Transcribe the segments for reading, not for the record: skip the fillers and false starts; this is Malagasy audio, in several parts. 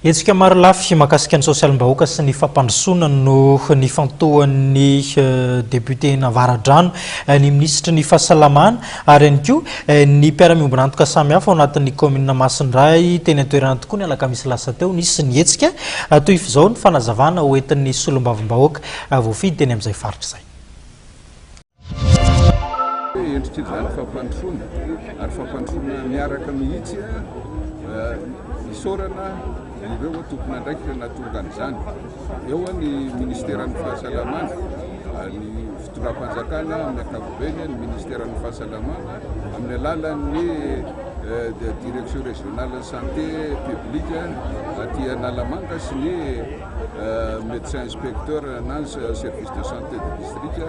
Hetsika marolafy mahakasika ny sosialim-bahoaka sy ny fampandrosoana no nifantohan'ny depioten'Avaradrano, ny minisitry ny fahasalamana ary ihany koa ny mpiara-miombon'antoka samihafa ao anatin'ny kaominina Masindray teny an-toerana tokoa ny alakamisy lasa teo. Nisy ny hetsika toy izao ny fanazavana hoentin'ny solombavambahoaka voafidy teny amin'izay faritra izay. Endrika izany fampandrosoana ary fampandrosoana miaraka mihitsy. Isaorana ireo tompon'andraikitra nahatonga an'izany. Eo ny ministeran'ny fahasalamana, ny fitondram-panjakana amin'ny ankapobeny, ny ministeran'ny fahasalamana amin'ny alalan'ny direction régionale santé publique aty Analamanga sy ny médecin inspecteur na service de santé de district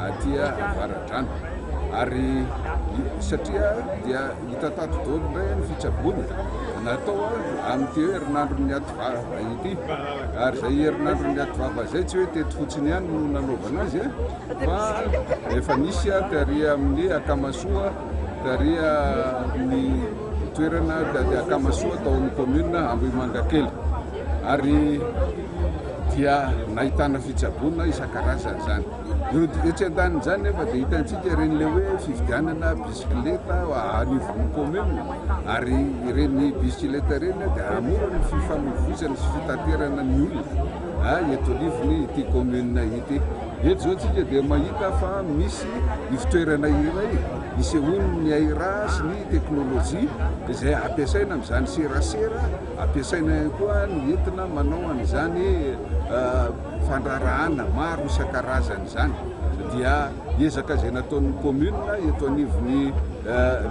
aty Avaradrano. Ary satria dia hita tato daholo indray ny fitsaboana natao amin'ity hoe herinandron'ny ativava ity. Ary izay herinandron'ny ativava izay tsy hoe teto fotsiny ihany no nanaovana azy fa efa nisy tary amin'ny Akamasoa, tary amin'ny toerana Akamasoa tao amin'ny commune Ambohimangakely. Ary dia nahitana fitsaboana isan-karazany izany. Etsy andanin'izany nefa dia hitantsika ireny ilay hoe fividianana bisikileta anivon'ny commune ary ireny bisikileta ireny dia hahamora ny fifamoivoizana sy fitaterana ny olona eto anivony ity commune ity. Eto izao tsika dia mahita fa misy ivon-toerana iray isehoan'ny hairaha sy ny teknolojia izay ampiasaina amin'izany serasera. Ampiasaina ihany koa ny entina manao an'izany fandraharahana maro isan-karazany izany. Dia ezaka izay nataon'ny commune eto anivon'ny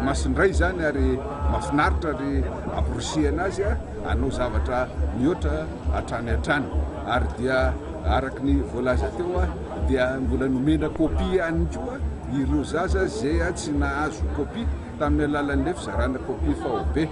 Masindray izany ary mahafinaritra ary amporisihana azy hanao zavatra mihoatra hatrany hatrany. Ary dia araka ny voalaza teo dia mbola nomena kopia ihany koa ireo zaza izay tsy nahazo kopia tamin'ny alalan'ilay fizarana kopia faobe.